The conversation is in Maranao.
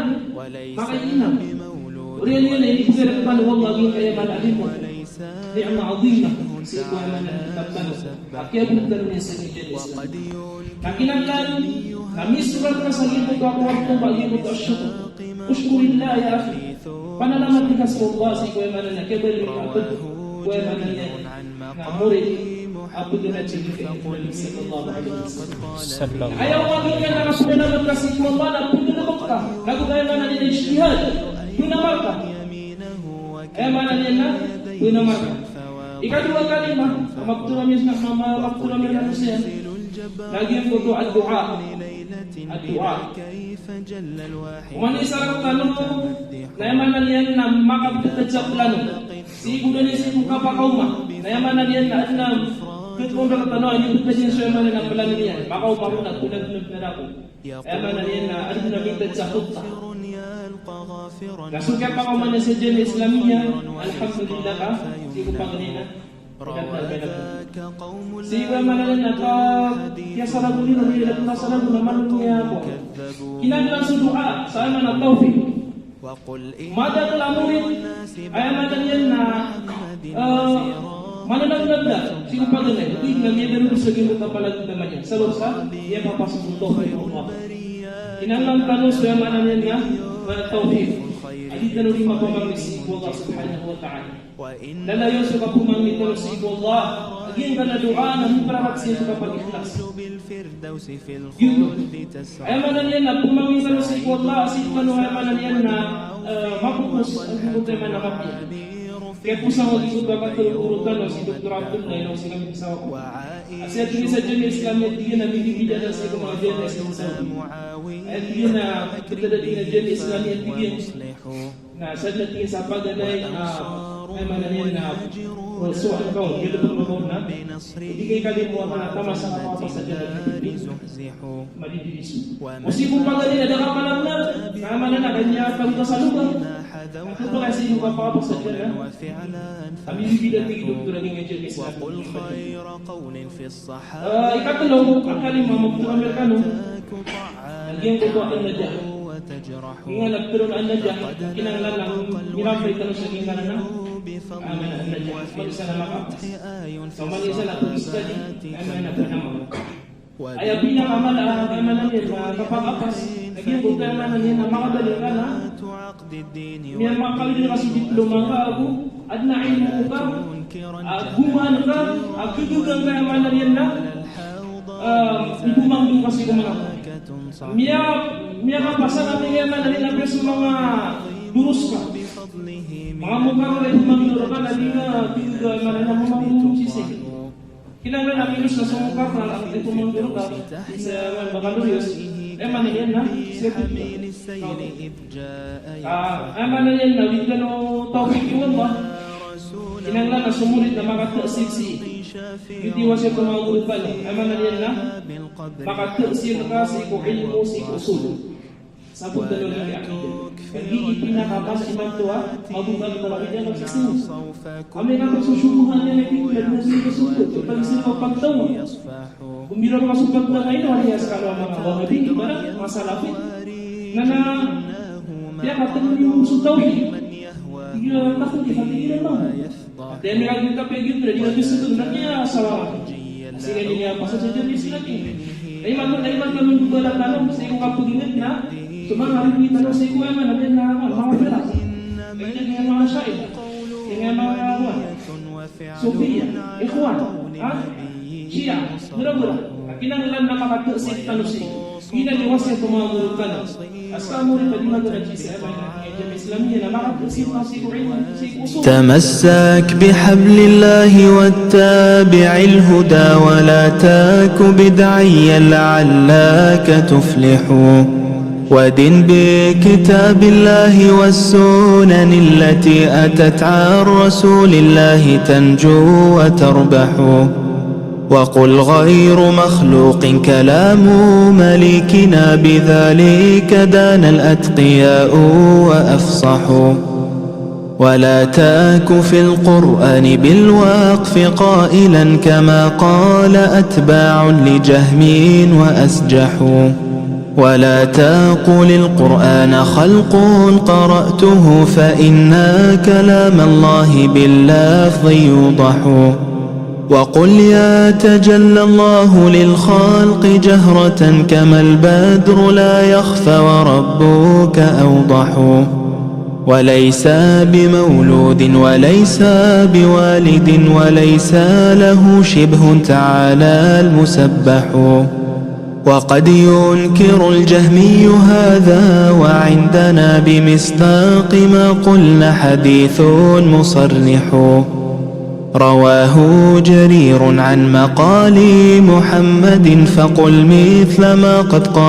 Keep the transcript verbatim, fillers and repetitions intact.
na makaiinam. Oriyan iyan na inibgay rktano o Allah giyangkaya a mala a limon. Ni'ma adhimah. Sii ko aya maana niyan na kitab tano a kiyabaloy tano niyan sa giyangkaya a Islam. Na kinanglan na misorat ka sa giyangkoto a kawagtong ba giyangkoto a shukr. Ushkurillah ya akhi. Panalamat ka sii ko Allah sii ko aya maana niyan na kiyabaloy ka a pd ko aya maana niyan na morit a pd na giyangkaya a Nabi sallallahu alaihi wasallam. Aya maana niyan na kapanalamat ka sii ko Allah na pd na ka, na go aya maana niyan na ijtihad. Pd na marka. Aya maana niyan na pd na marka. Ikadowa a kalima a maptharo ami sii, ma-, ma-, maptharo ami rkano sii, na giyangkoto a du'a. A du'a. Oman i isa rktano na aya maana niyan na makaptataja plano. Sii ko da niyan sii ko kapakaoma. Na aya maana niyan na adn a khatmon rktano a inibtad iyan so aya maana niyan na plano niyan. Makaoma ako na plano, plano, plano ako. Aya maana niyan na adn a mintad sa khutbah. Na so kiyapakaoma niyan sa Jamiah Islamiyah, alhamdulillah ka, sii ko paganay na. Sii ko aya maana niyan na ka, kiyasaragon iran, aya maana niyan na manonoya ako. Kinanglan so du'a, sa aya maana tawfiq. Madakl a morit, aya maana niyan na, eh, mananagnaga sii ko paganay, odi na miyadalod sa giyangkoto a palagdam iyan. Sabap sa, aya papasok o tawfiq o Allah. Kinanglan tano so aya maana niyan na, eh, tawfiq. A di tano di mapamangni sii ko Allah subhanahu wa ta'ala. Lalayon so kapamangni tano sii ko Allah a giyangkanan a du'a na miparapat sii ko kapag-ikhlas. Giyoto. Aya maana niyan na pamangni tano sii ko Allah, sii tano aya maana niyan na, eh, mapopos a giyangkoto aya maana mapiya. Kiyapos angkoto a katharo o guro tano si Doktor Abdullah, ilay ko si kami sa wako. A sii a tig iyan sa Jamiah Islamiyah, tig iyan a mibibida na sii ko manga Jamiah sa Saudi. Aya tig iyan na, tig iyan a tig iyan a Jamiah Islamiyah, tig iyan. Na sadn a tig iyan sa paganay, ah, aya maana niyan na, ah, so angkaw, giyangkoto a makaoma na, di kay kalimo a taman sa kapapasad iyan a madidiliso. O sii ko paganay na da ka managnaga, na aya maana niyan na kanya ka mita sa loba. Ato ba ka sii ko kapapasad iyan a, a mibibida, tig o doktor a giyangkai a Islam. Ah, ikatlo a kalima a maptharo ami rkano, a giyangkoto a an-najah. Giyangkanan a ptharoon a an-najah, kinanglan a mirampay tano sa giyangkanan a, ah, an-najah. Oman i isa na makapas. Oman i isa na pag-study, aya maana niyan na panamal. Aya pinakamala, aya maana niyan na kapakapas, a giyangkoto aya maana niyan na makabaloy ka na miyamakalin ka so diploma ngka ago adn a ilmo ka, a gomaan ka, a gagaga ngka, aya maana niyan na, ah, ipmangndao ka sii ko manga, miya, miyakapas ka na aya maana niyan na apiya so manga durus ka. Manga mukarrar a ipmangndao rka na di ngka gagaga, aya maana niyan na mamangndao sii. Kinanglan a milos na so mukarrar a ipmangndao rka sa baccalaureate. Aya maana niyan na, sii ko, ah, aya maana niyan na, wito tano tawfiq o Allah. Kinanglan a so murid na makata'sir sii. Giyoto i wasiyat o manga guro tano. Aya maana niyan na makata'sir ka sii ko ilmo, sii ko usul. Sabot tano a gii a akida. Gii i pinakapas imanto a mabobal ko akida na sising. Amay ka so somohan iyan a gii, na sising ko somohan, so pagisi ko pagtaw. Gomiraw ka so pagtaw na ino, aya skano a manga Wahabi, ibarat manga Salafi. Na na, aya katawan iyo so tawhid. Iyo, takot i kapikiran mo. Dn iyan a gii kapikiran, di na bisa to, na kiyasawara. Sii ka di niyan pasad sa dn, sii ka di. Na imanto, na imanto a minggobalan tano sii ko kapagingd na so manga ririwayat tano sii ko aya man a dn a manga firaq. Aya dn a manga Shia, aya manga Sufiya, Ikhwan, ha? Shia, bira-bira. A kinanglan na makataasir tano sii. Giyanan i wasiyat o manga guro tano. تمسك بحبل الله واتبع الهدى ولا تك بدعيا لعلك تفلح. ودن بكتاب الله والسنن التي أتت عن رسول الله تنجو وتربح. وقل غير مخلوق كلام مليكنا، بذلك دان الأتقياء وأفصحوا. ولا تك في القرآن بالوقف قائلا كما قال أتباع لجهم وأسجحوا. ولا تقل القرآن خلق قرأته، فإن كلام الله باللفظ يوضح. وقل يتجلى الله للخلق جهرة كما البدر لا يخفى وربك أوضح. وليس بمولود وليس بوالد وليس له شبه تعالى المسبح. وقد ينكر الجهمي هذا وعندنا بمصداق ما قلنا حديث مصرح. رواه جرير عن مقال محمد فقل مثل ما قد قال